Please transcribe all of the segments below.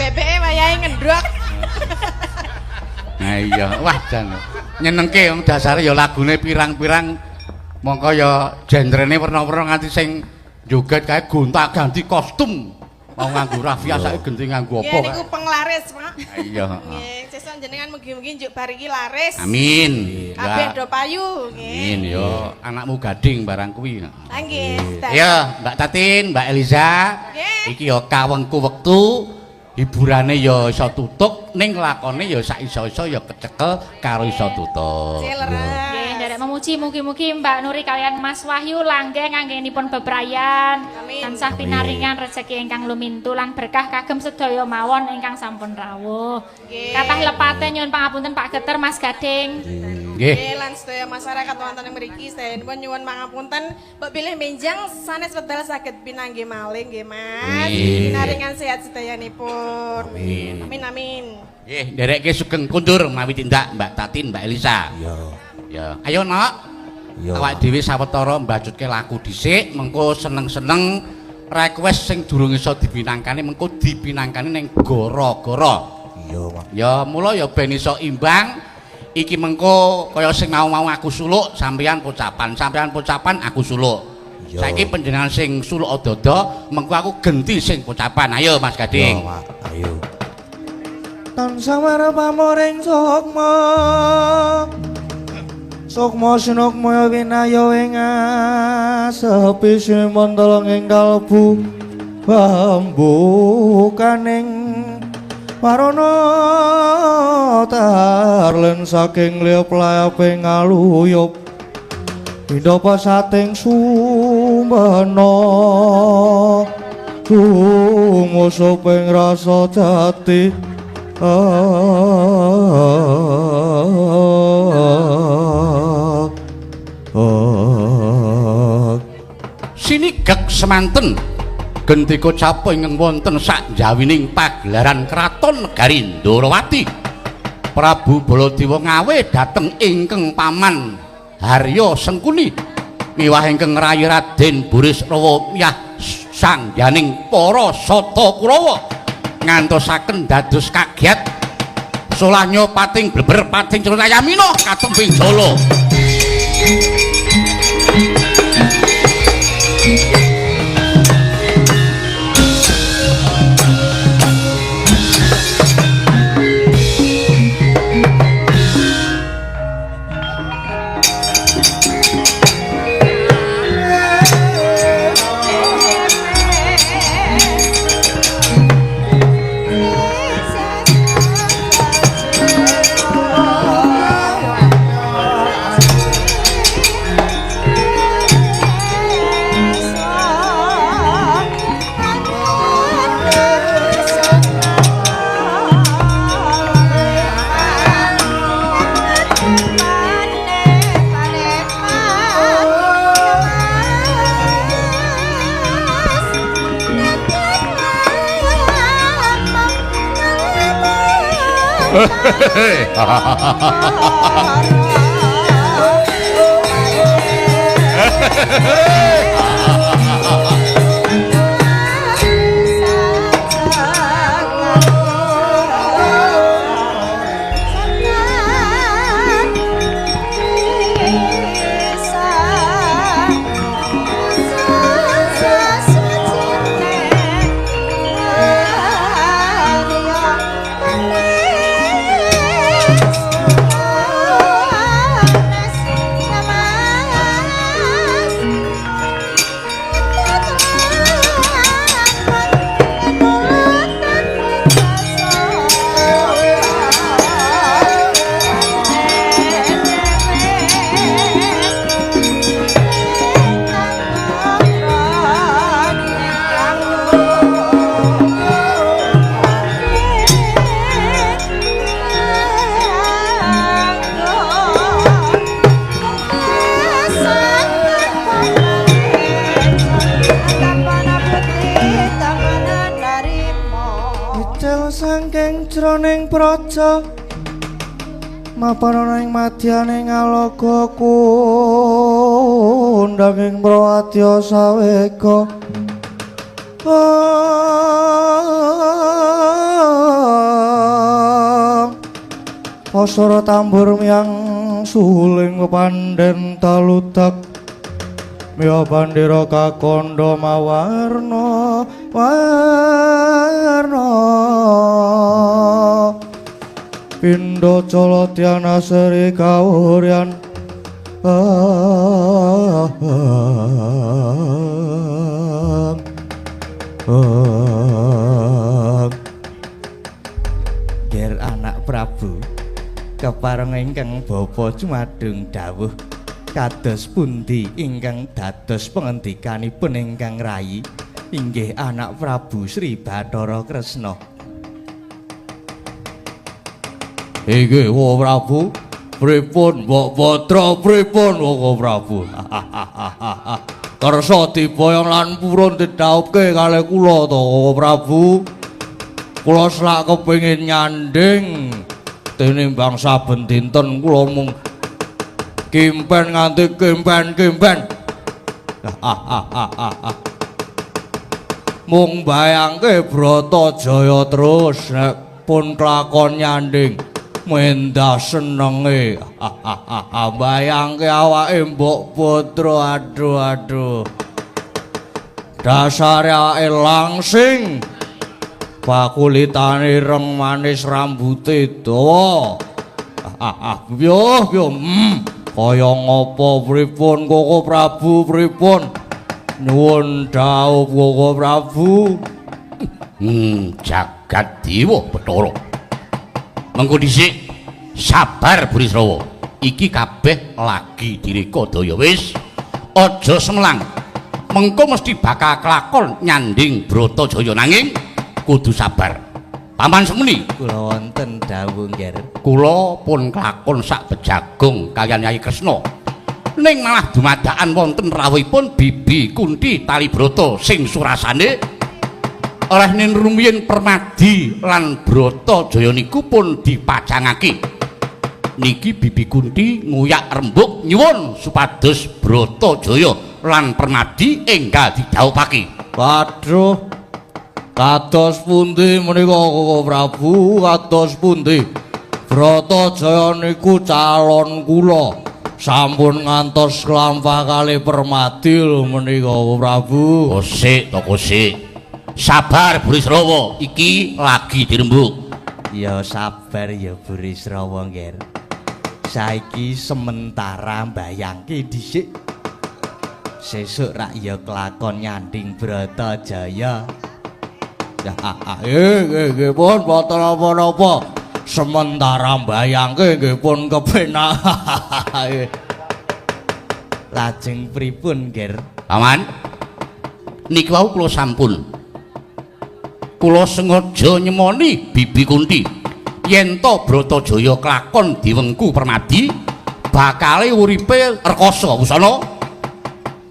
Bebeke wayahe ngendrok. Nah iya, wah jan. Nyenengke wong dasare ya lagune pirang-pirang mongko ya genrene werna-werna nganti sing joget kae gonta-ganti kostum. Mau nganggo rafia saiki genti nganggo apa Nggih niku penglaris, Pak. Iya, heeh. Nggih, sesuk jenengan mugi-mugi njuk bar iki laris. Amin. Kabeh do payu nggih. Amin yo, anakmu gading barang kuwi. Ah nggih. Iya, Mbak Tatin, Mbak Eliza. Nggih. Iki yo kawengku wektu hiburane yo iso tutuk ning lakone yo sak iso-iso yo kecekel karo iso tutuk. Nggih, nderek memuji mugi-mugi Mbak Nuri kalian Mas Wahyu langgeng anggenipun bebrayan, tansah pinaringan rejeki ingkang lumintu lan berkah kagem sedaya mawon ingkang sampun rawuh. Kathah lepate nyuwun pangapunten Pak Geter Mas Gading. Nggih. Nggih lan sedaya masyarakat wonten ing mriki sedayanipun nyuwun pangapunten mbok bilih menjang sanes wedal saged pinanggih malih nggih Mas. Pinaringan sehat sedayanipun. Amin. Amin amin. Nggih, nderekke sugeng kundur mawi tindak Mbak Tatin, Mbak Elisa. Iya. Ya, ayo Nok. Iya. Awak dhewe sawetara mbacutke lagu dhisik, mengko seneng-seneng request sing durung iso dipinangkani mengko dipinangkani ning gara-gara. Iya, Pak. Ya, mula ya ben iso imbang. Iki mengko kaya sing mau-mau aku suluk, sampeyan pocapan, sampeyan pocapan aku suluk. Iya. Saiki panjenengan sing suluk ada-ada, mengko aku genti sing pocapan. Ayo Mas Gading. Iya, Pak. Ayo. Tansah marep pamoring sukma. Sukma sinukma winaya ing asepi simantala ing kalbu bambu kaning warana tarlen saking liyap layaping ngaluyup indapa sating sumena tumusup ing rasa jati. Sinigek semanten gendika capa ingkang wonten sakjawining pagelaran kraton negari Ndorowati. Prabu Baladewa ngawe dhateng ingkang paman Harya Sengkuni miwah ingkang rayi Raden Burisrawa miyah sangyaning para Sata Kurawa ngantosaken dados kagiat solahnya pating bleber pating celana yamina katemping jala. Saking jroning praja mapan ana ing madyaning alaga kondhang ing Prawadya sawega. Asara tambur miyang suling pepandhen taludak miya bandera kakondo mawarna warna pindha colodyana seri kawuryan. Ger anak Prabu kepareng ingkang bapa jumadung dawuh kados pundi ingkang dados pengendikanipun ingkang rayi inggih anak Prabu Sri Bathara Kresna. Inggih wa Prabu, pripun Mbok Batra, pripun wa Prabu? Kersa diboyong lan purun didhawuhke kalih kula to Prabu. Kula selak kepengin nyanding tinimbang saben dinten kula mung kimpen nganti kimpen-kimpen. Mung bayangke Bratajaya terus nek pun kelakon nyanding mendah senenge. Bayangke awake Mbok Putra, aduh aduh. Dasare awake langsing, pakulitane ireng manis, rambute dawa. Yo yo kaya ngapa pripun Koko Prabu, pripun nyuwun dhawuh Koko Prabu. Jagat Dewa Bathara. Mengko dhisik sabar Burisrawa. Iki kabeh lagi direkadaya wis. Aja semelang. Mengko mesti bakal kelakon nyanding Bratajaya nanging kudu sabar. Paman Semuni, kula wonten dawuh nggih. Kula pun kelakon sak bejagung kaliyan Yai Kresna. Ning malah dumadakan wonten rawuhipun Bibi Kunti Talibrata sing surasane oleh nin rumiyin Permadi lan Bratajaya niku pun dipacangake. Niki Bibi Kunti nguyak rembug nyuwun supados Bratajaya lan Permadi enggal didhawuhake. Waduh, kados pundi menika Koko Prabu, kados pundi? Bratajaya niku calon kula. Sampun ngantos klampah kalih Permadi lho menika Koko Prabu. Kosik to kosik. Sabar Burisrawa, iki lagi dirembug. Ya sabar ya Burisrawa nggih. Saiki sementara mbayangke dhisik. Sesuk rak ya kelakon nyanding Bratajaya. Ya nggih nggih pun boten napa-napa. Sementara mbayangke nggih pun kepenak. Lajeng pripun nggih? Paman, niki wau kula sampun. Kula sengaja nyemoni Bibi Kunti yen to Bratajaya kelakon diwengku Permadi bakale uripe rekoso wusana.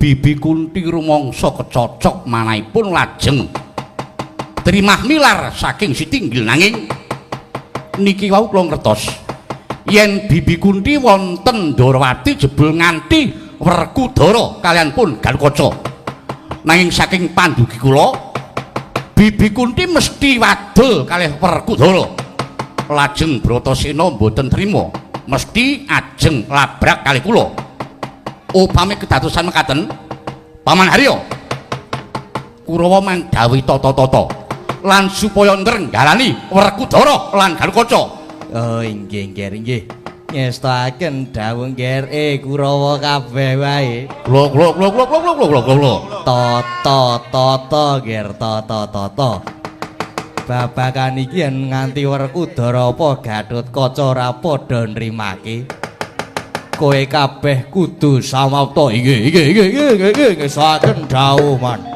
Bibi Kunti rumangsa kecocok manahipun lajeng trimah milar saking sitinggil nanging niki wau kula ngertos yen Bibi Kunti wonten Ndorowati jebul nganti Werkudara kaliyan pun Garukaca. Nanging saking pandugi kula Bibi Kunti mesti wadul kalih Werkudara. Lajeng Bratasena mboten trima, mesti ajeng labrak kalih kula. Upami kedadosan mekaten, Paman Haryo, Kurawa mangdhawuhi tata-tata lan supaya nrenggalani Werkudara lan Garukaca. Oh inggih nggih nggih. Ngestakaken dawuh nggih Kurawa kabeh wae. Kula kula kula kula kula kula kula. Tata tata nggih tata tata. Babagan iki yen nganti Werkudara apa Gathotkaca ora padha nrimake. Kowe kabeh kudu samapta. Inggih inggih inggih inggih nggih ngestakaken dawuh man.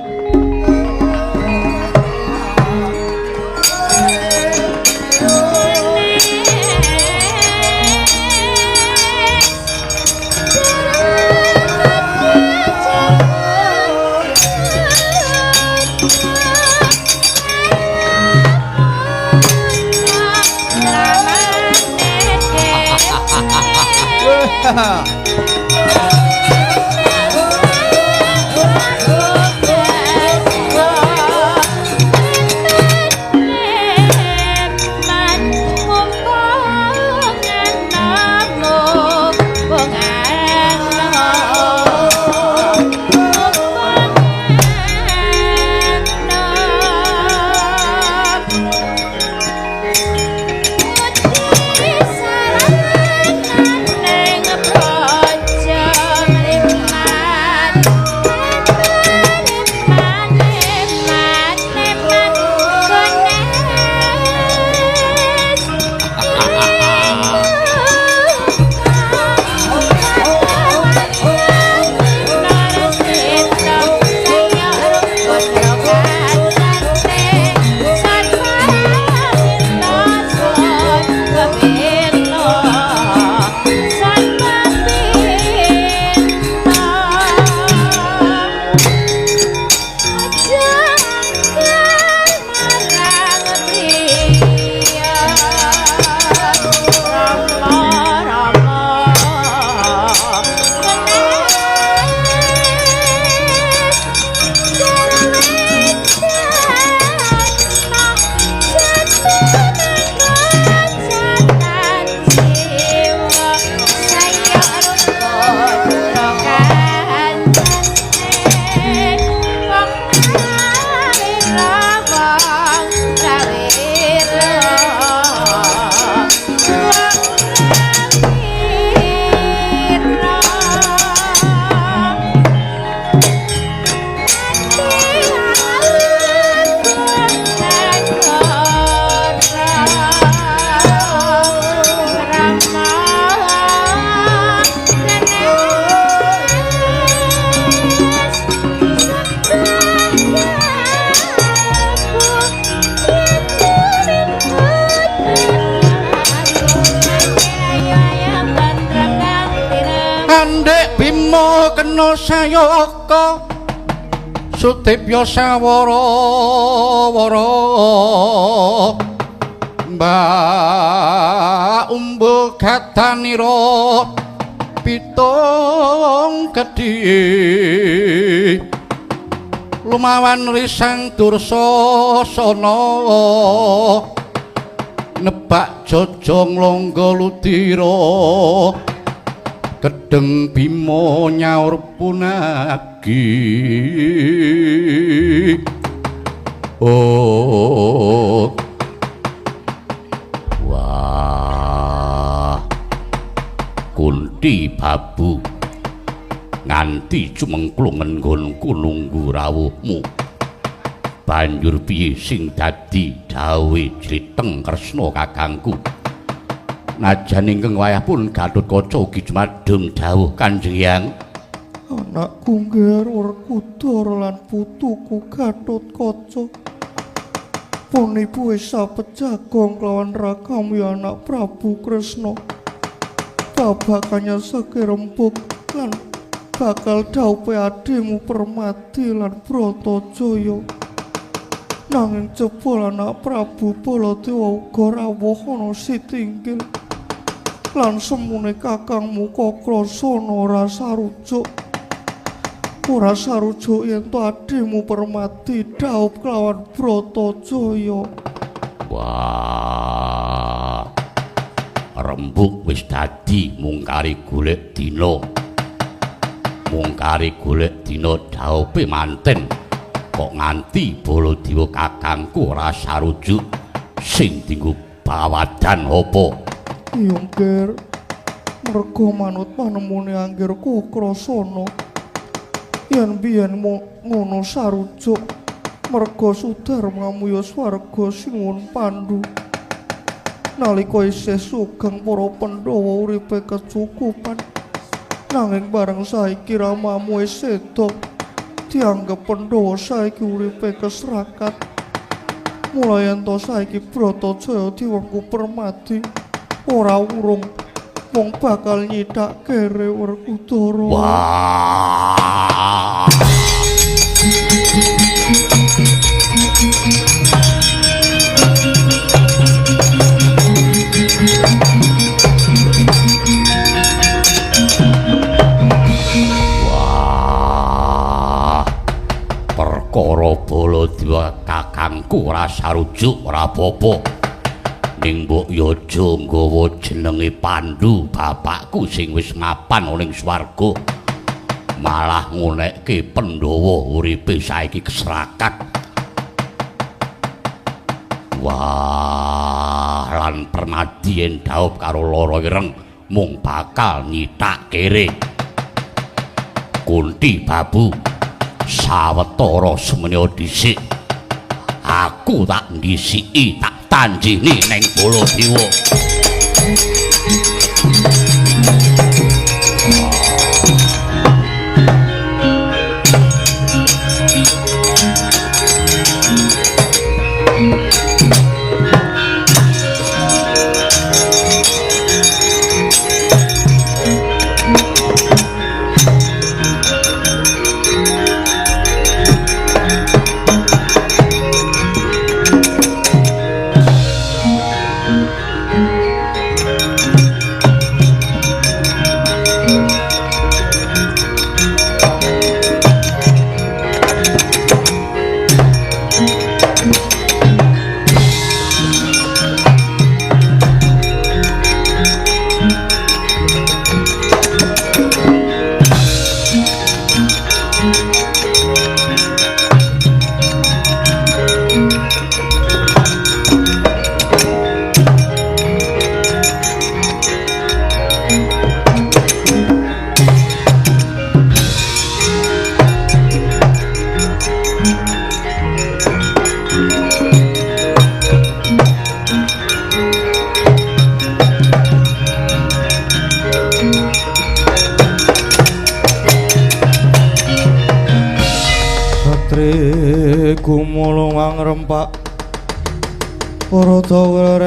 Bima kena sayaka Sudipya sawara-wara Mbak Umbul gadanira pitung gedhi lumawan risang Dursasana nebak jojong longgo ludira gedeng Bima nyaur punagi. Oh wah Kunti Babu nganti cumengklungen nggonku nunggu rawuhmu. Banjur piye sing dadi dawuhe Jliteng Kresna kakangku? Najan ingkang wayah pun Gatotkaca ugi jumadung dawuh Kanjeng Hyang. Anakku Ngger Werkudara lan putuku Gatotkaca. Pun ibu wis sapejagong kelawan rakamu ya anak Prabu Kresna. Babakannya sake rembug lan bakal dhaupe adhimu Permadi lan Bratajaya. Nanging jebul anak Prabu Baladewa uga rawuh ana sitinggil. Lan semune kakangmu Kakrasana ora sarujuk. Ora sarujuk yen to adhimu Permadi dhaup kelawan Bratajaya. Wah. Rembug wis dadi mungkari golek dina. Mungkari golek dina dhaupe manten. Kok nganti Baladewa kakangku ora sarujuk sing dinggo bawadan apa? Iya, Ngger. Merga manut panemune Angger Kakrasana. Yen biyen ngono sarujuk, merga sudarmamu ya swarga sinuwun Pandhu. Nalika isih sugeng para Pandhawa uripe kecukupan. Nanging bareng saiki ramamu wis seda, dianggep Pandhawa saiki uripe kesrakat. Mula yen to saiki Bratajaya diwengku Permadi ora urung wong bakal nyithak kere Werkudara. Wah. Wah. Perkara Baladewa kakangku ora sarujuk ora apa-apa. Ning mbok ya aja nggawa jenenge Pandhu bapakku sing wis mapan ning swarga. Malah ngonekke Pandhawa uripe saiki kesrakat. Wah, lan Permadi yen dhaup karo Lara Ireng mung bakal nyithak kere. Kunti Babu, sawetara semene dhisik. Aku tak ndhisiki, tak tanjini ning Baladewa. Gumulung rempak para dawa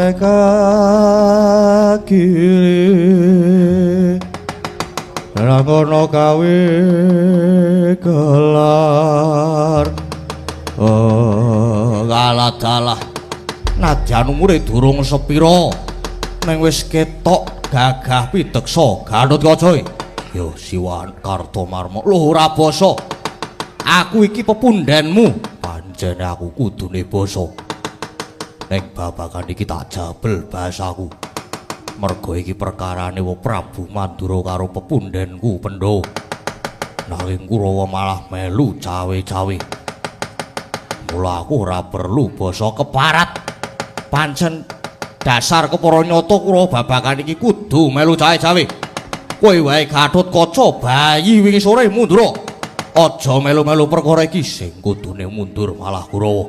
kiri Rangono gawe gelar. Oh, alah dalah. Nadyan umure durung sepira, ning wis ketok gagah pideksa Gatotkaca. Yo Siwan Kartomarma. Lho ora basa. Aku iki pepundhenmu. Pancen aku kudune basa. Ning babagan iki tak jabel bahasaku. Merga iki perkarane wa Prabu Mandura karo pepundhenku Pandhawa. Nanging Kurawa malah melu cawe-cawe. Mula aku ora perlu basa keparat. Pancen dasar kepara nyata Kurawa babagan iki kudu melu cawe-cawe. Kowe wae Gatotkaca bayi wingi sore mundur. Aja melu-melu perkara iki, sing kudune mundur malah Kurawa.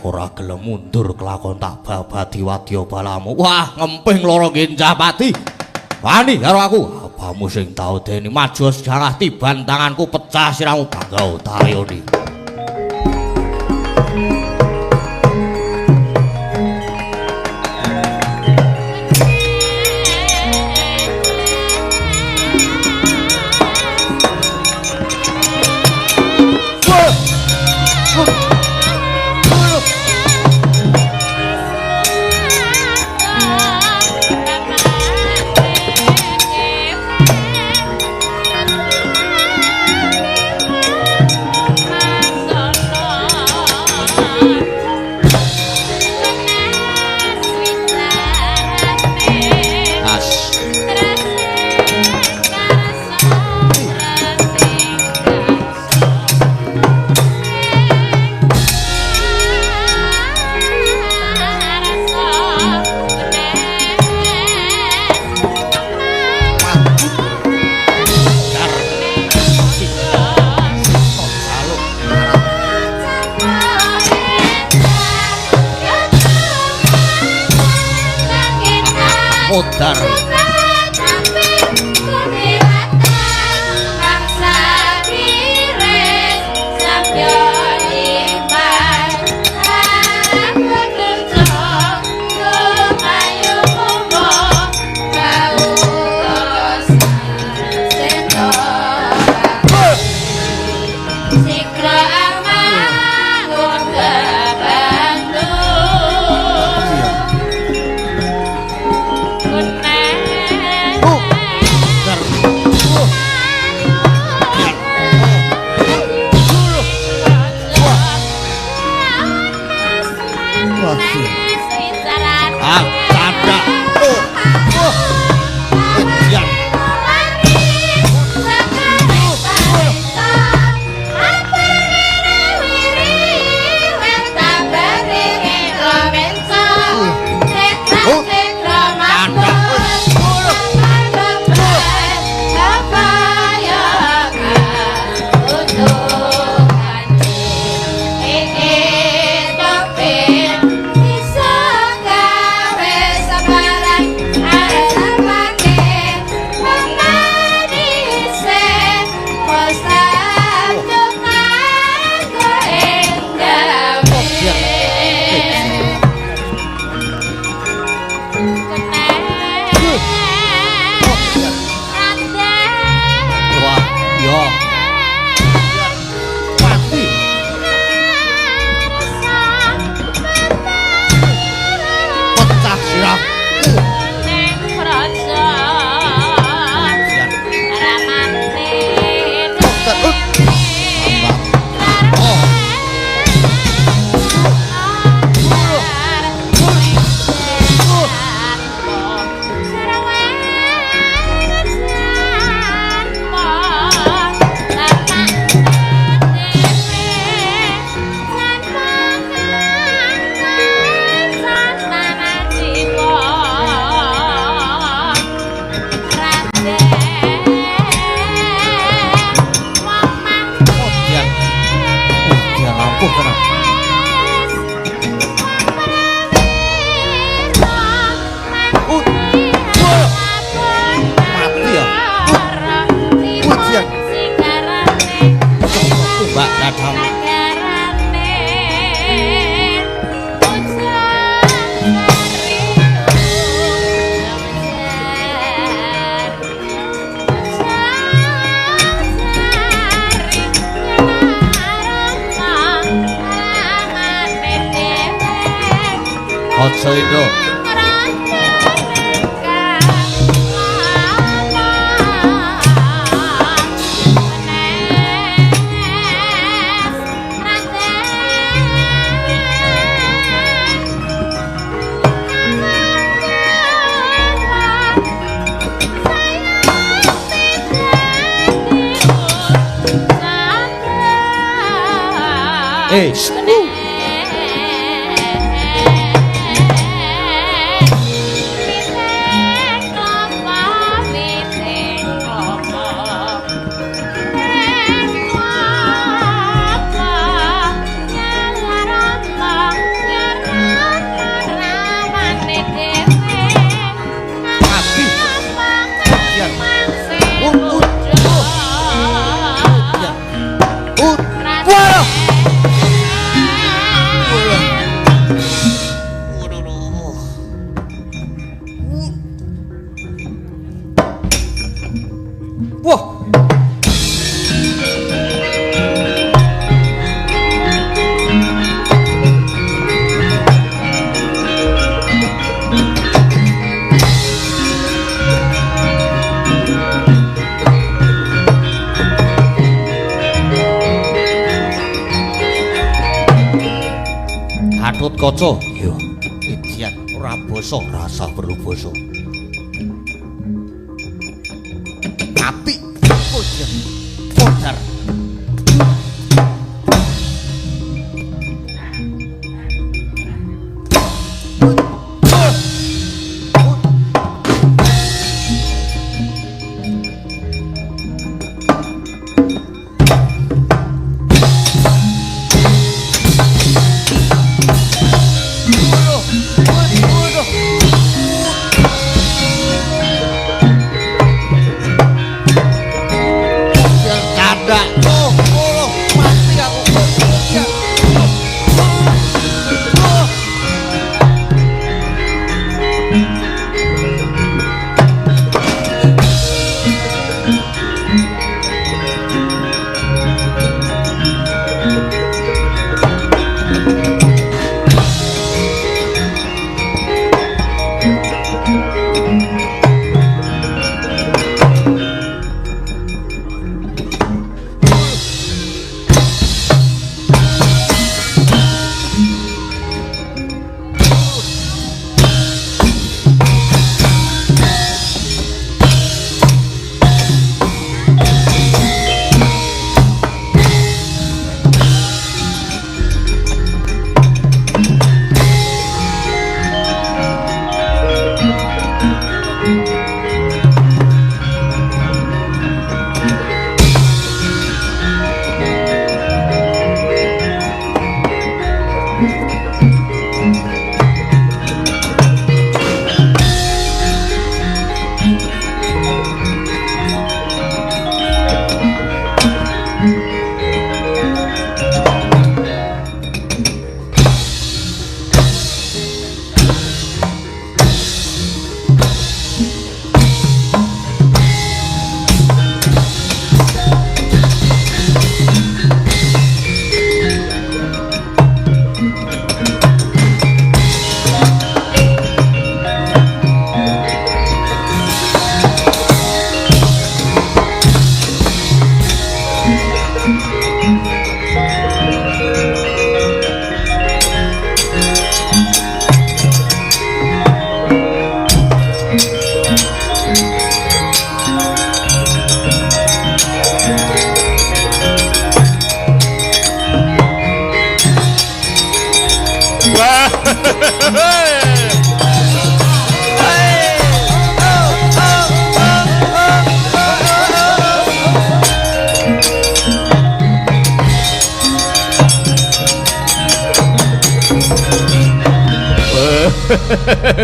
Ora gelem mundur kelakon tak babadi wadya balamu. Wah, ngemping lara genjah pati. Wani karo aku. Abamu sing tau deni maju sejarah tiban tanganku pecah siramu bangga tayoni. Modar. Good night. Aja Indra. Kaca, yo, idian ora basa, rasa perlu basa. Mati. Podar.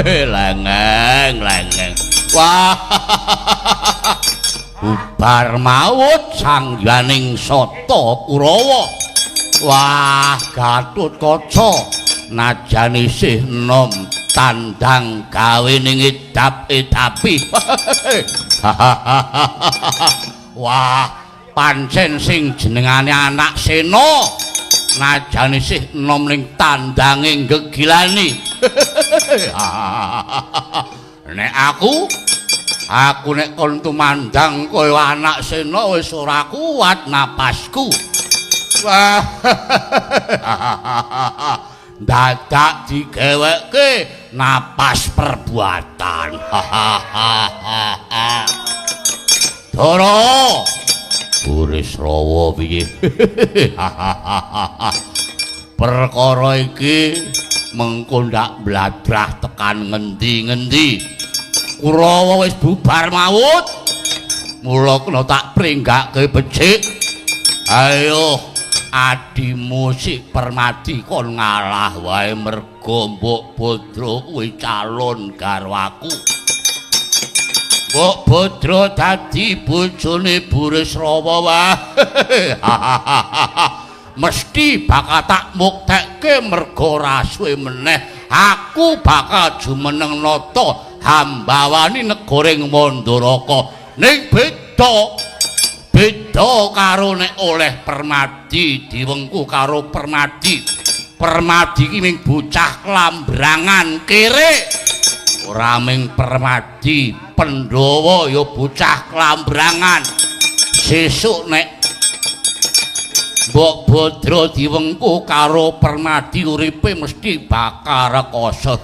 Lengeng, lengeng. Wah. Bubar maut sangyaning Sata Kurawa. Wah, Gatotkaca najan isih enom tandang gawe ning edap-edapi. Wah, pancen sing jenengane anak Sena Najan isih enom ning tandange gegilani. Nek aku nek kon tumandang kaya anak sena wis ora kuat napasku. Wah. Dadak digeweke napas perbuatan. Dara. Burisrawa piye? Perkara iki mengko ndak bladrah tekan ngendi-ngendi. Kurawa wis bubar mawut. Mula kena tak pringgake becik. Ayo adimu si Permadi kon ngalah wae mergo Mbok Bodro kuwi calon garwaku. Mbok Bodro dadi bojone Burisrawa wae. Mesti bakal tak muktekke mergo ora suwe meneh aku bakal jumeneng nata hambawani negaring Mandaraka. Ning beda beda karo nek oleh Permadi diwengku karo Permadi. Permadi iki ming bocah klambrangan kere. Ora ming Permadi, Pandhawa ya bocah klambrangan. Sesuk nek Mbok Bodro diwengku karo Permadi uripe mesti bakal rekoso.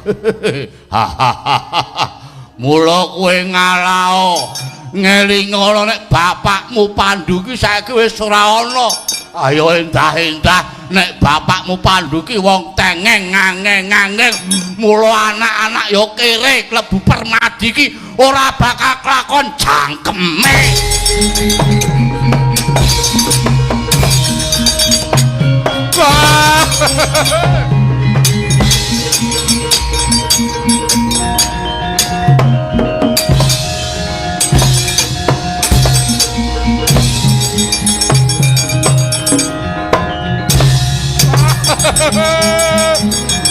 Mula kowe ngalao ngelingono nek bapakmu Pandu ki saiki wis ora ana. Ayo endah-endah nek bapakmu Pandu ki wong tengeng ngangeng-ngangeng. Mula anak-anak ya kere klebu Permadi ki ora bakal kelakon jangkeme.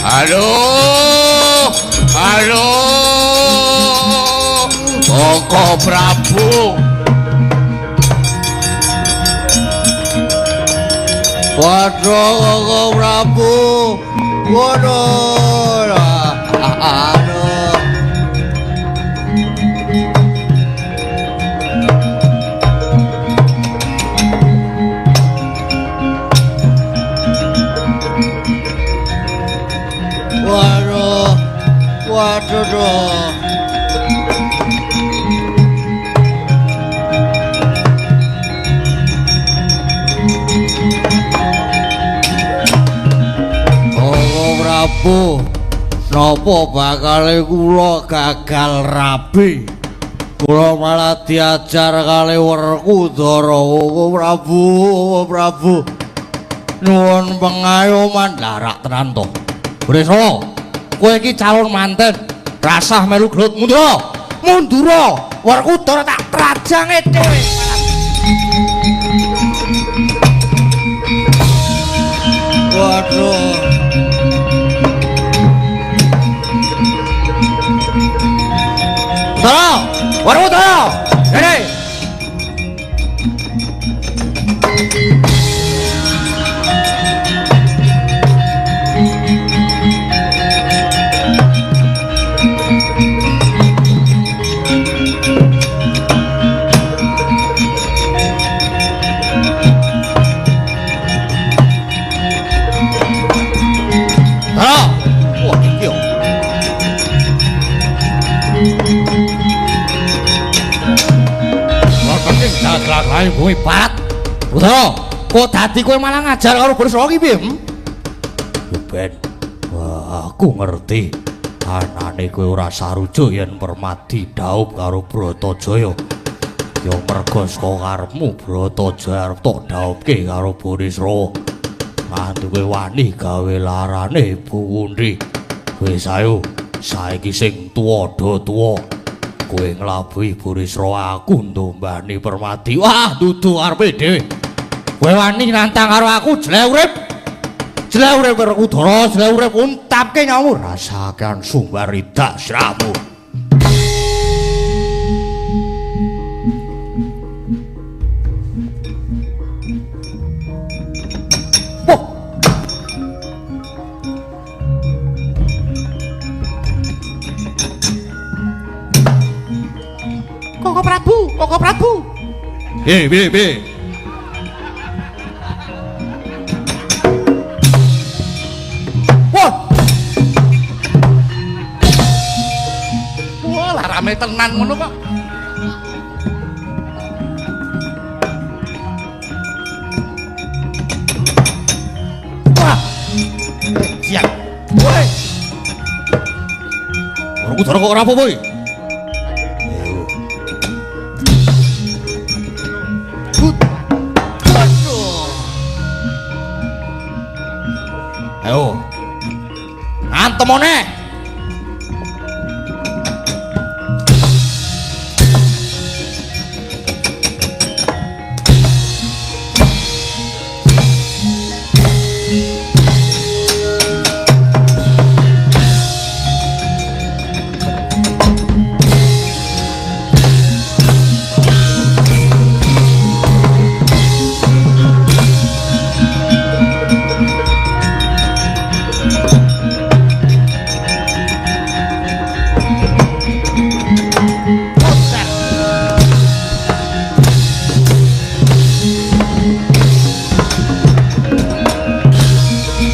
Aduh, aduh, Koko Prabu. Waduh, Koko Prabu. Waduh, aduh. Waduh, waduh. Prabu, napa bakale kula gagal rabi? Kula malah diajar kali Werkudara. Oh Prabu, oh Prabu. Nyuwun pengayoman. Lah rak tenan to. Burisrawa, kowe iki calon manten, rasah melu gelut. Mundura. Mundura. Werkudara tak trajange dhewe. Waduh. Tolong, Werkudara, rene. Tolong. Wah, iki yo. Ayo kowe pat. Udara, kok dadi kowe malah ngajar karo Burisrawa ki piye? Yo ben. Wah, aku ngerti. Anane kowe ora sarujuk yen Permadi dhaup karo Bratajaya. Ya mergo saka karepmu Bratajaya arep tok dhaupke karo Burisrawa. Nganti kowe wani gawe larane Buwundi. Wis ayo, saiki sing tuwa do tuwa. Kowe nglabuhi Burisrawa, aku ndombani Permadi. Wah, dudu karepe dhewe. Kowe wani nantang karo aku, jelek urip. Jelek urip Werkudara, jelek urip untapke nyawamu. Rasakan sumbar idak siramu. Wah. Piye piye piye? Wah. Wah, lah rame tenan ngono kok. Wah. Siap. Woi. Werkudara kok ora apa-apa iki? Ayo. Aduh. Ayo. Antem one.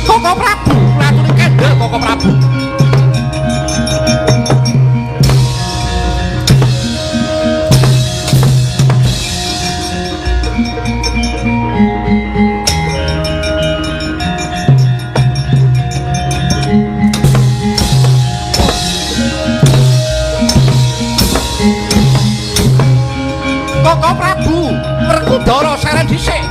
Koko Prabu, ratune kendel Koko Prabu. Koko Prabu, Werkudara saren dhisik.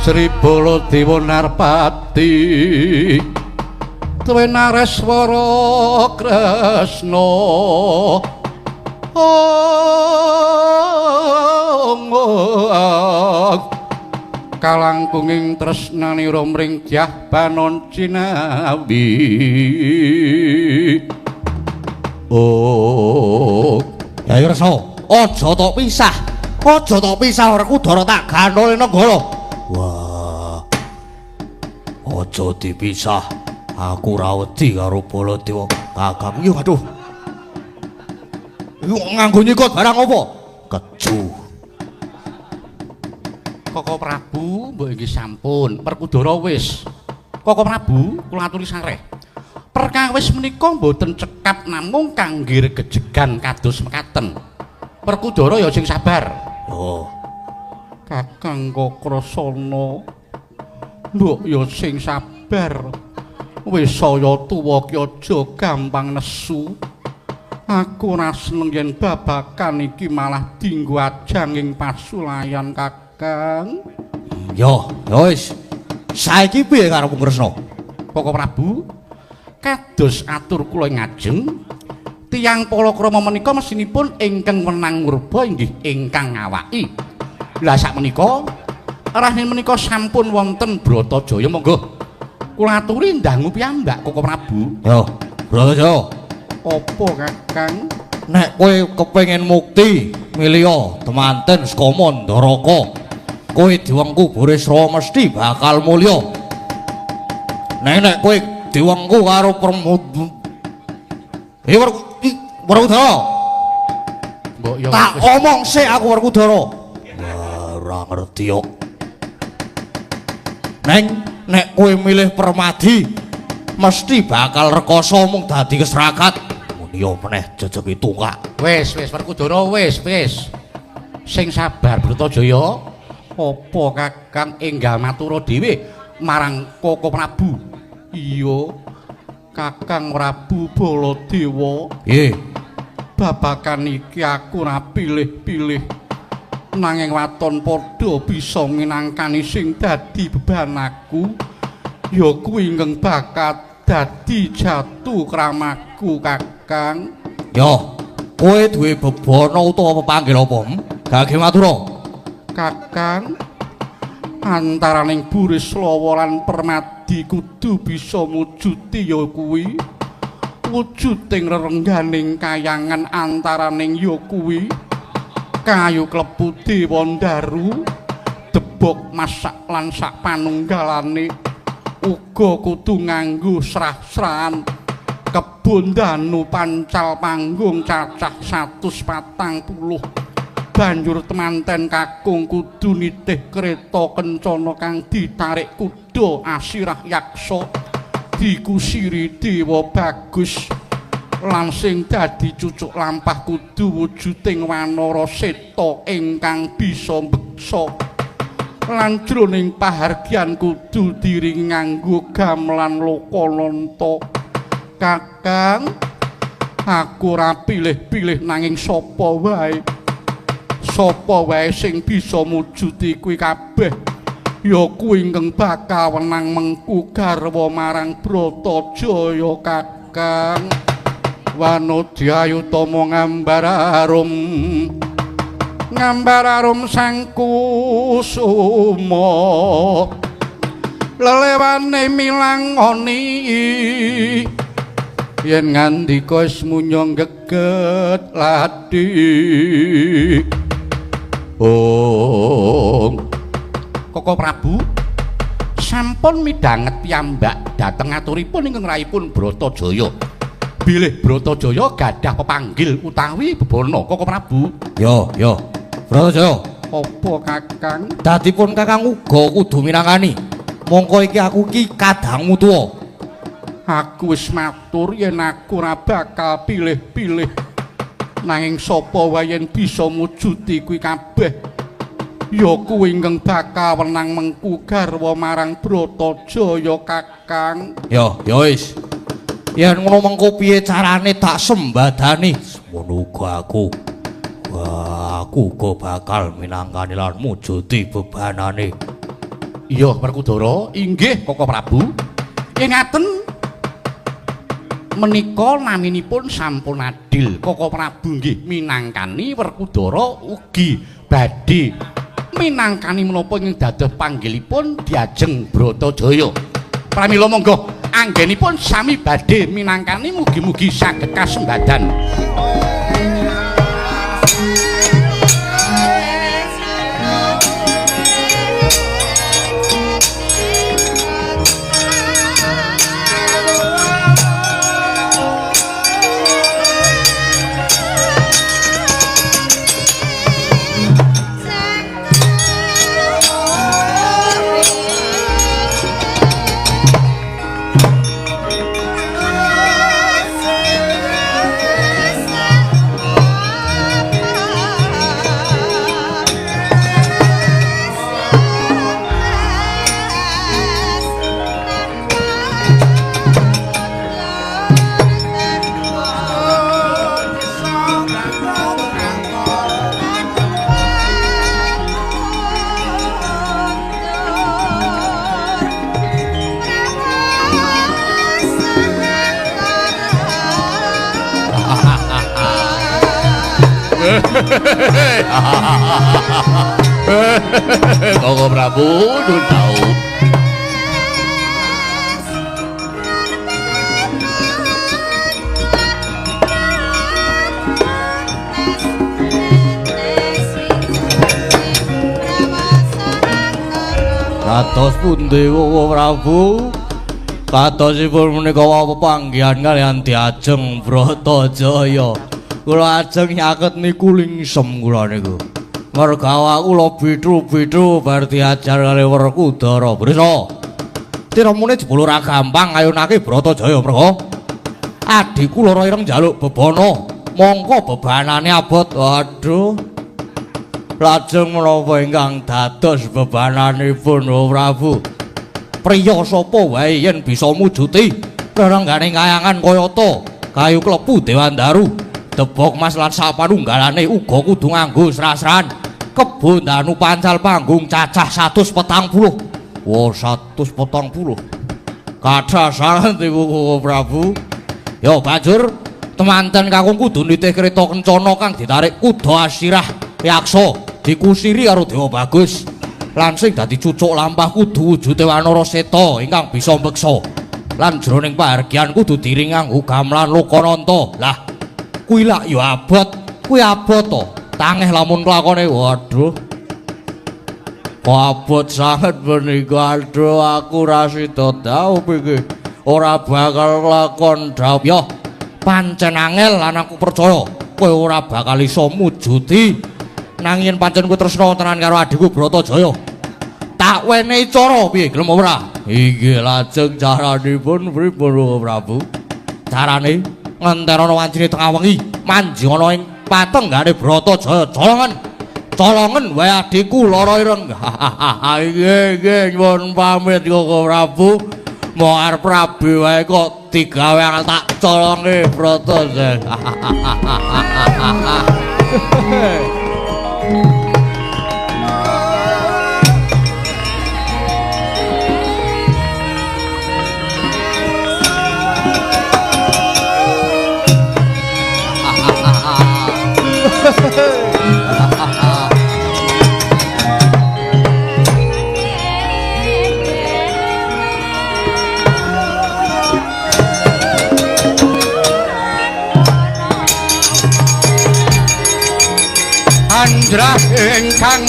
Sri Baladewa Narpati Twenareswara Kresna kalangkunging tresnanira mring Dyah Banon Cinawi. Oh, Ya Kresna, aja tok pisah. Aja tok pisah Werkudara tak gandhol nenggala. Wah. Aja dipisah. Aku ora wedi karo Baladewa. Kakang yo aduh. Iku nganggo nyikut barang apa? Keju. Koko Prabu, mbok inggih sampun. Werkudara wis. Koko Prabu, kula aturi sareh. Perkawis menika mboten cekap namung kangge regejegan kados mekaten. Werkudara ya sing sabar. Oh. Kakang Kakrasana, mbok ya sing sabar. Wis saya tuwa ki aja gampang nesu. Aku ora seneng yen babakan iki malah dinggo ajang ing pasulayan, Kakang. Yo, yo wis. Saiki piye karepmu Kresna? Koko Prabu, kados atur kula ing ngajeng, tiyang palakrama menika mesinipun ingkang wenang murba inggih ingkang ngawaki. Lah sakmenika rahne menika sampun wonten Bratajaya, monggo kula aturi ndangu piyambak Koko Prabu. Yo, Bratajaya. Apa Kakang? Nek kowe kepengin mukti milya temanten saka Mandaraka, kowe diwengku Burisrawa mesti bakal mulya. Nek nek kowe diwengku karo Werkudara. Mbok yo tak omong sik aku Werkudara. Wah, ora ngerti kok. Neng nek kowe milih Permadi mesti bakal rekoso mung dadi kesrakat. Muni yo meneh jejeki tungkak. Wis wis Werkudara wis wis. Sing sabar Bratajaya. Apa Kakang enggal matura dhewe marang Koko Prabu? Iya. Kakang Prabu Baladewa. Piye? Babakan iki aku ora pilih-pilih. Nanging waton padha bisa minangkani sing dadi beban aku. Ya kuwi ingkang bakat dadi jatuh kramaku Kakang. Yo, kowe duwe bebana utawa pepanggil apa? Gage matura. Kakang, antaraning Burisrawa lan Permadi kudu bisa mujuti ya kuwi. Wujuding rerengganing kayangan antaraning ya kuwi. Kayu klebu Dewandaru, debok masak lan sak panunggalane uga kudu nganggo srah-srahan kebon danu pancal panggung cacah 140. Banjur temanten kakung kudu nitih kereta kencana kang ditarik kuda asirah yaksa dikusiri dewa bagus lan sing dadi cucuk lampah kudu wujuding wanara seta ingkang bisa mbeksa lan jroning pahargyan kudu diring nganggo gamelan lokananta. Kakang, aku ora pilih-pilih nanging sapa wae sing bisa mujuti kuwi kabeh ya kuwi ingkang bakal wenang mengku garwa marang Bratajaya. Kakang Wanodya Utama ngambar arum sang kusuma lelewane milangoni yen ngandika wis munya geget ladi. Oh, Koko Prabu sampun midhanget piyambak dhateng aturipun ingkang rahipun Bratajaya. Bilih Bratajaya gadah pepanggil utawi bebana Koko Prabu. Yo, yo. Bratajaya, apa Kakang? Dadipun Kakang uga kudu minangkani. Mongko iki aku iki kadangmu tuwa. Aku wis matur yen aku ora bakal pilih-pilih. Nanging sapa wae yen bisa mujuti kuwi kabeh ya kuwi ingkang bakal wenang mengku garwa marang Bratajaya. Kakang. Ya, ya wis. Yen ngono mengko piye carane tak sembadani? Semono uga aku. Wah, aku uga bakal minangkani lan mujuti bebanane. Iya, Werkudara, inggih Koko Prabu. Yen ngaten menika naminipun sampun adil. Koko Prabu nggih minangkani Werkudara ugi badhe minangkani menapa ing dados panggilipun diajeng Bratajaya. Pramila monggo anggenipun sami badhe minangkani mugi-mugi saged kasembadan. Koko Prabu nyuwun dawuh. Kados pundi Koko Prabu? Kadosipun menika wau pepanggihan kaliyan Diajeng Bratajaya. Kula ajeng nyaket niku lingsem kula niku. Merga awakku lo bitru-bitru bar diajar kali Werkudara. Brisa. Tiramune jebul ora gampang ngayunake Bratajaya merga adhiku Lara Ireng njaluk bebana. Mongko bebanane abot. Waduh. Lajeng menapa ingkang dados bebananipun Prabu? Priya sapa wae yen bisa mujuti rerengganing kayangan kayata kayu klepu Dewandaru, debok mas lan sapanunggalane uga kudu nganggo srasran. Kebo danu pancal panggung cacah 140. Wah, 140. Kathah sanget iku Prabu. Ya banjur temanten kakung kudu nitih kereta kencana kang ditarik kuda asirah yaksa dikusiri karo Dewa Bagus. Lan sing dadi cucuk lampah kudu wujude Wanara Seta ingkang bisa mbeksa. Lan jroning pahargyan kudu diring nganggo gamelan Lokananta. Lah kuwi lak ya abot, kuwi abot to. Tangeh lamun klakone. Waduh. Kok abot sanget menika. Aduh, aku ra sida dhaup iki. Ora bakal lakon dhaup. Ya pancen angel lan aku percaya kowe ora bakal iso mujuti. Nanging yen pancen kowe tresna tenan karo adhiku Bratajaya, tak wenehi cara piye gelem ora? Inggih, lajeng caranipun pripun Prabu? Carane ngenterana wancine tengah wengi, manjing ana ing patenggane Bratajaya, colongen. Colongen wae adhiku Lara Ireng. Inggih, inggih, nyuwun pamit Koko Prabu. Mau arep rabi wae kok digawe angel tak colonge Bratajaya. Andrah ingkang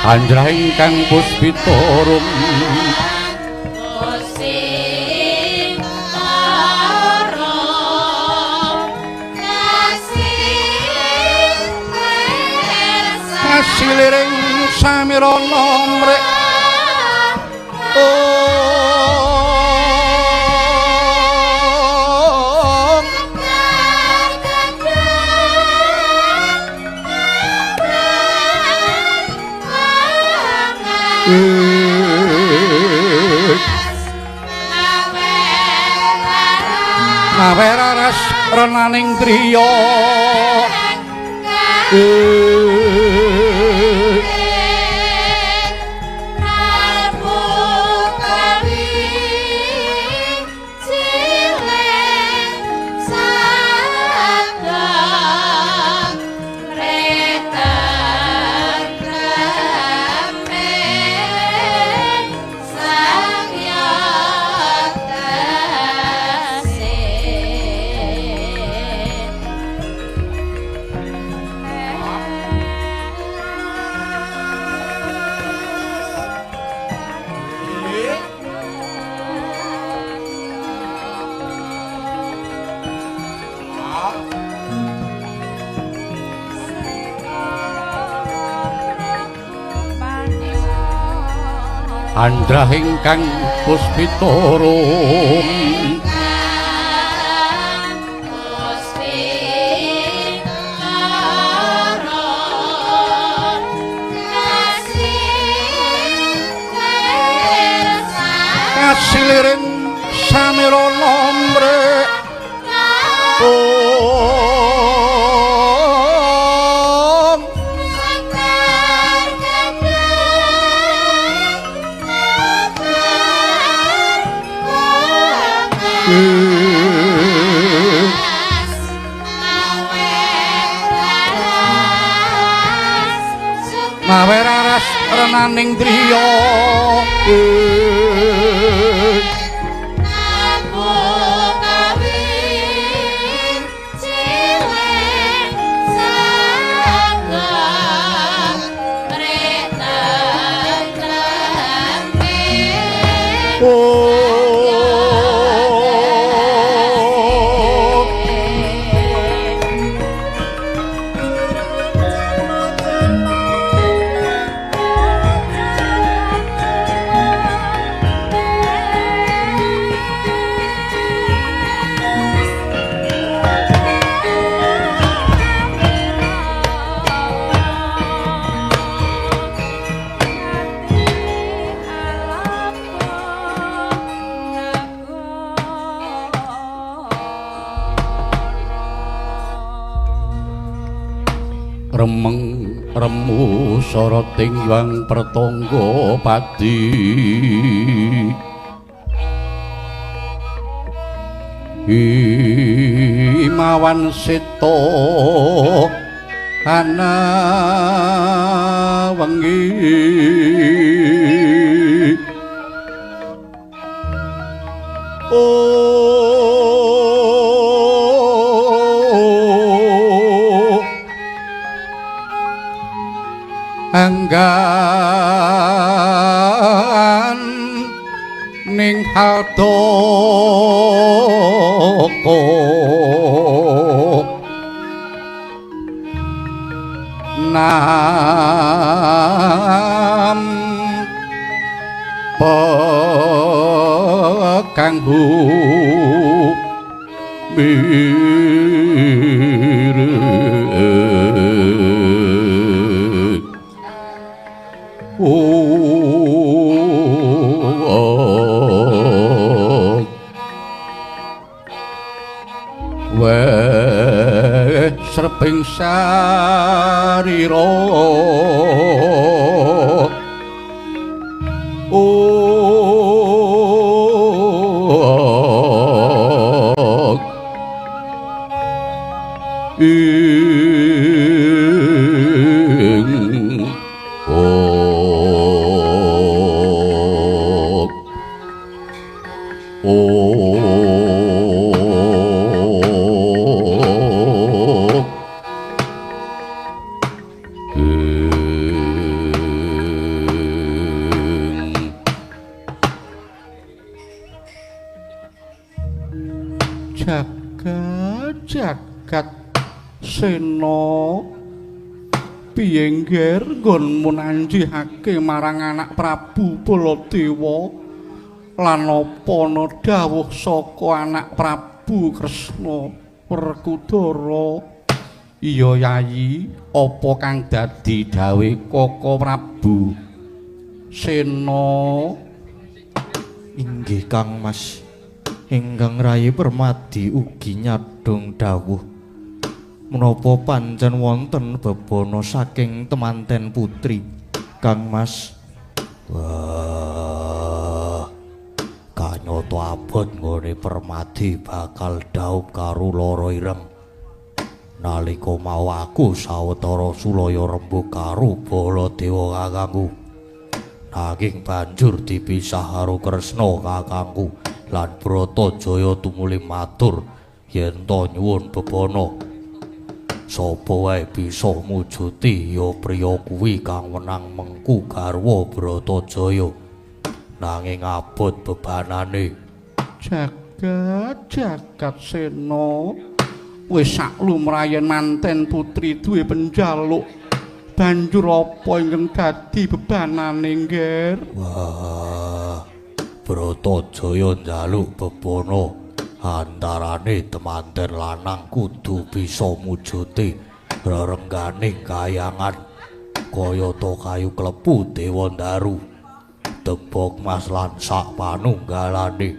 Andrah ingkang puspitorum kasiliring samirana mrek Naweraras renaning driya Andrah ingkang puspitorum kasiliring samirana mrek Mawe raras renaning driya. Remeng remu soroting yang pertonggo pati Imawan seto ana wengi Anggan ning hadoko nam pekanggu Weh sreping sarira Jagat Sena piye ngger nggonmu nanjihake marang anak Prabu Baladewa lan apa ana dawuh saka anak Prabu Kresna Werkudara? Iya Yayi, apa kang dadi dawuhe Kaka Prabu Sena? Inggih Kang Mas, ingkang rayi Permadi ugi nyadhong dawuh menapa pancen wonten bebana saking temanten putri Kang Mas. Wah, kanyata abot nggone Permadi bakal dhaup karo lara ireng nalika mau aku sawetara sulaya rembug karo Baladewa kakangku, nanging banjur dipisah karo Kresna kakangku lan Bratajaya tumuli matur yen ta nyuwun bebana sapa wae bisa mujuti ya priya kuwi kang wenang mengku garwa Bratajaya, nanging abot bebanane. Jagat jagat Sena, wis sak lumrahe manten putri duwe penjaluk, banjur apa ingkang dadi bebanane ngger? Wah, Bratajaya njaluk bebana antarane temanten lanang kudu bisa mujuti rerengganing kayangan kayata kayu klepu Dewa Ndaru, tebok mas lan sak panunggalane,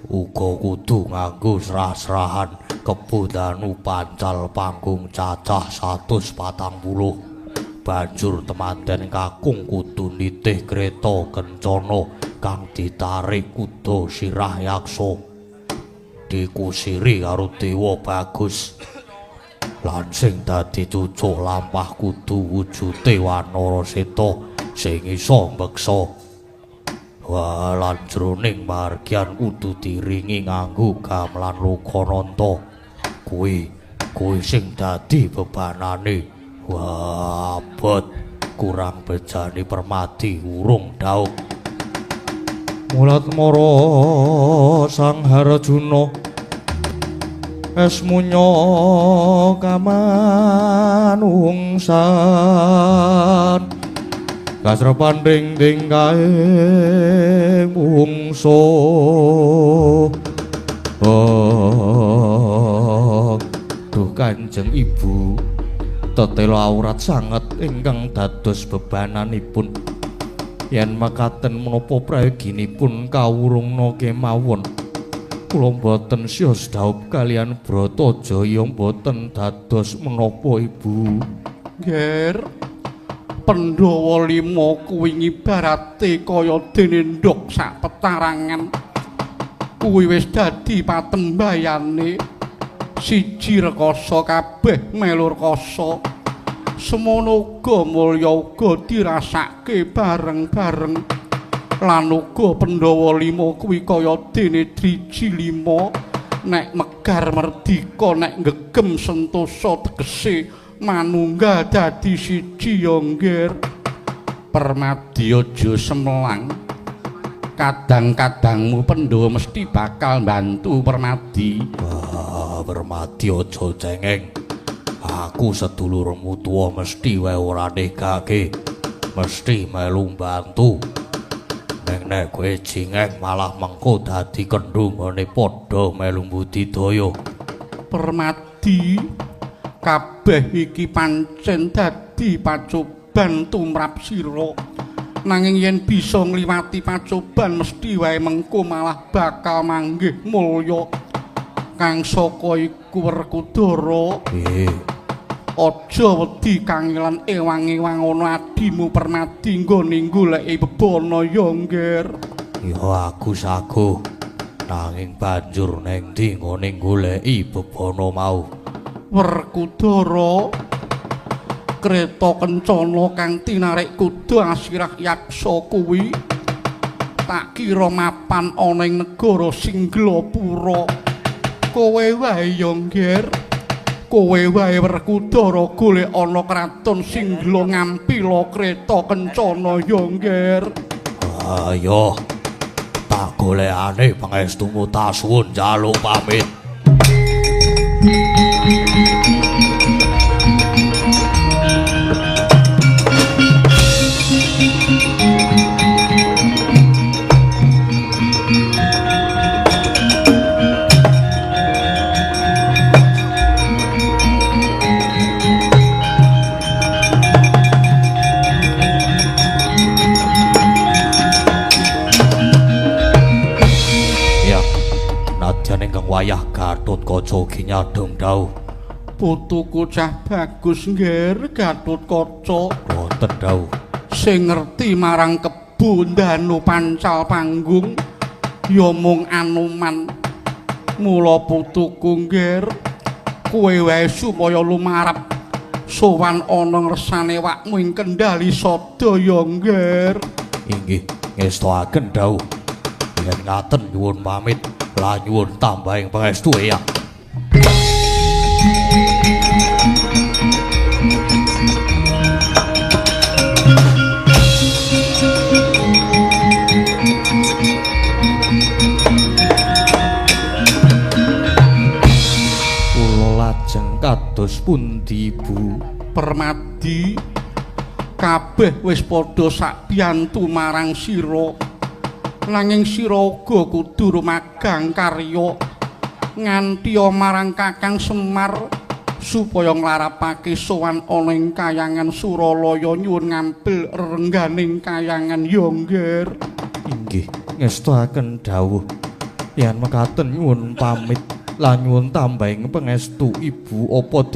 uga kudu nganggo srah-srahan kebo danu pancal panggung cacah 140. Banjur temanten kakung kudu nitih kreta kencana kang ditarik kuda sirah yaksa, dikusiri karo Dewa Bagus. Lan sing dadi cucuk lampah kudu wujude Wanara Seta sing iso mbeksa. Wah, lan jroning margian kudu diringi nganggo gamelan Lokananta. Kuwi sing dadi bebanane. Wah, abot kurang bejane Permadi urung daup. Mulat mara Sang Harjuna esmunya kamanungsan kasrepan ding ding kae mungso. Oh, duh Kanjeng Ibu, tetela aurat sanget ingkang dados bebananipun. Yen mekaten menapa prayoginipun kawurungna kemawon. Kula mboten sios dhaup kaliyan Bratajaya mboten dados menapa Ibu. Nger, Pandhawa lima kuwi ngibarate kaya dene ndhog sak petarangan. Kuwi wis dadi patembayane. Siji rekasa kabeh melu rekasa. Semono uga mulya uga dirasake bareng-bareng. Lan uga Pandhawa lima kuwi kaya dene driji lima, nek megar merdika, nek ngegem sentosa tegese manunggal dadi siji ya Ngger. Permadi aja semelang, kadang-kadangmu Pandhawa mesti bakal mbantu Permadi. Wah, Permadi aja cengeng. Aku sedulurmu tuwa mesti wae ora negake, mesti melu mbantu. Ning nek kowe jingeng malah mengko dadi kendho nggone padha melu budidaya. Permadi, kabeh iki pancen dadi pacoban tumrap sira. Nanging yen bisa ngliwati pacoban mesti wae mengko malah bakal manggih mulya. Kang saka iku Werkudara. Nggih. Aja wedi kangelan ewang-ewang ana adimu Permadi nggone goleki bebana ya Ngger. Ya aku saguh. Nanging banjur neng ndi nggone goleki bebana mau? Werkudara, kreta kencana kang tinarik kuda asirah yaksa kuwi tak kira mapan ana ing negara Singglapura. Kowe wae ya Ngger. Kowe wae Werkudara golek ana kraton Singgla ngampila kreta kencana ya Ngger. Ayo tak golekane pangestumu, tak suwun njaluk pamit. Wayah Gatotkaca ugi nyadhong dhawuh. Putuku cah bagus Ngger Gatotkaca. Wonten dhawuh. Sing ngerti marang kebo ndanu pancal panggung ya mung Anoman. Mula putuku Ngger, kowe wae supaya lumarep sowan ana ngresane wakmu ing kendali sadaya Ngger. Inggih, ngestoaken dhawuh. Yen ngaten nyuwun pamit lan nyuwun tambahing pangestu ya. Kula lajeng kados pundi Bu? Permadi, kabeh wis padha sakbiyantu marang sira. Nanging sira uga kudu rumagang karya nganti marang Kakang Semar supaya nglarapake sowan ana ing kayangan Suralaya nyuwun ngampil rerengganing kayangan ya Ngger. Inggih, ngestoaken dawuh. Yen mekaten nyuwun pamit lan nyuwun tambahing pangestu Ibu apa